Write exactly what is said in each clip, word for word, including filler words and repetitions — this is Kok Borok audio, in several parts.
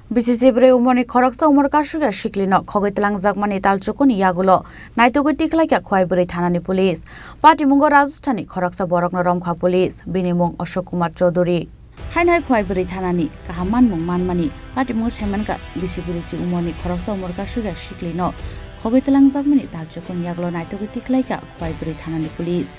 Bisi chibrwi umorni khoroksa umor kasukya siklino khogwi twlangjakmani talchukuni yagulo naitugwi tikhlaikha Khowai bwrwi thanani police. Patimungo Rajasthanni khoroksa borokno romkha police, bini mung Ashok Kumar Chaudhary. Haino hai Khowai bwrwi thanani kaham manmung manmani patimungo saimankha bisi bwrwi chi umorni khoroksa umor kasukya siklino khogwi twlangjakmani talchukuni yagulo naitugwi tikhlaikha Khowai bwrwi thanani police.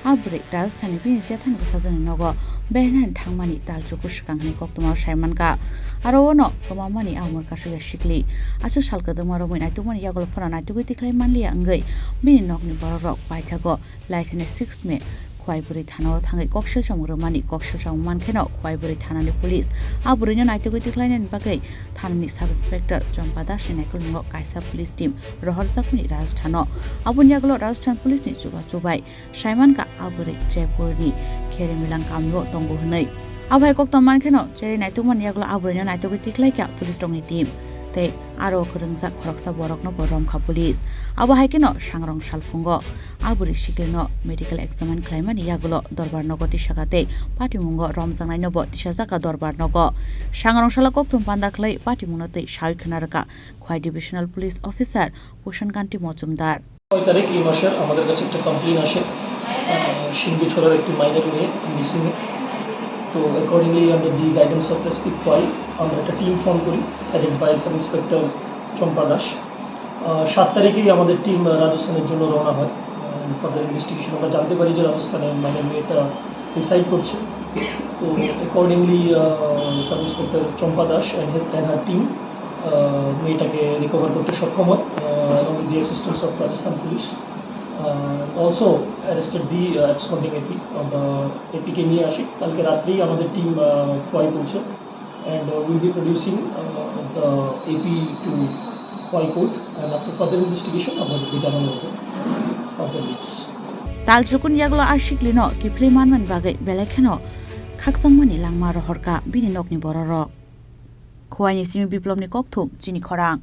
A bwrwi Rajasthanni bini jethani bwsajwkni nogo beraina thangmani talchuku swkang hwnwi koktwmao saimankha. Aro ono kwmamani a umor kasukya sikli. Aswk sal kwdwkma romwi naitukmani yagulo phano naitugwi tikhlai manliya wngwi bini nokni borokrok paithago laithani six May Khowai bwrwi thanao thangwi koksil samung rwmani. Koksil samung mankheno Khowai bwrwi thanani police a bwrwino naitugwi tikhlainani bagwi thanani Sub Inspector Chompa Dasni naikolmungo kaisa police team rohorjakmani Rajasthano. Aboni yagulo Rajasthan policeni chubachu bai saimankha a bwrwi Jaipurni Kherimilang kamio tongo hwnwi. Abohai koktwma mankheno cherwi naitukmani yagulo a bwrwino naitugwi tikhlaikha police rokni team tei aro kwrwngjak khoroksa borokno bo romkha police. Abo hai kheno sangrong salphungo a bwrwi siklino medical examine khlaimani yagulo dorbar nogo tisakha tei patimungo romjaknaino bo tisajakha dorbar nogo. Sangrong salo kokthum panda khlai patimungno tei sawi khna rwkha Khowai Divisional Police Officer Bhushan Kanti Mojumdar. ছয় তারিখ এই মাসের আমাদের কাছে একটা কমপ্লেন আসে, আহ, সিংগুছড়ার একটি মাইনর মেয়ে মিসিং। তো accordingly, under the guidance of S P Khowai, আমরা একটা টিম ফর্ম করি, headed by sub inspector Champa দাস। আহ, সাত তারিখেই আমাদের টিম, আহ, রাজস্থানের জন্য রওনা হয়। ফার্দার ইনভেস্টিগেশন আমরা জানতে পারি যে রাজস্থানে মাইনর মেয়েটা রিসাইড করছে। তো accordingly, sub inspector Champa Das and her, and her team, ah, মেয়েটাকে রিকভার করতে সক্ষম হয়, ah, along with the assistance of Rajasthan Police. Ah, also arrested the, ah, absconding AP. আমরা এপিকে নিয়ে আসি। কালকে রাত্রেই আমাদের টিম, আহ, খোয়াই পৌঁছে। And, uh, we'll be producing, uh, the A P to Khowai court, and after further investigation, আপনাদেরকে জানানো হবে further leads. Talchukun yagulo a siklino kiphilwi manmani bagwi belai kheno khakchangmani langma rohorkha bini nokni bororok. Khowaini simi Biplobni kokthum chini khorang.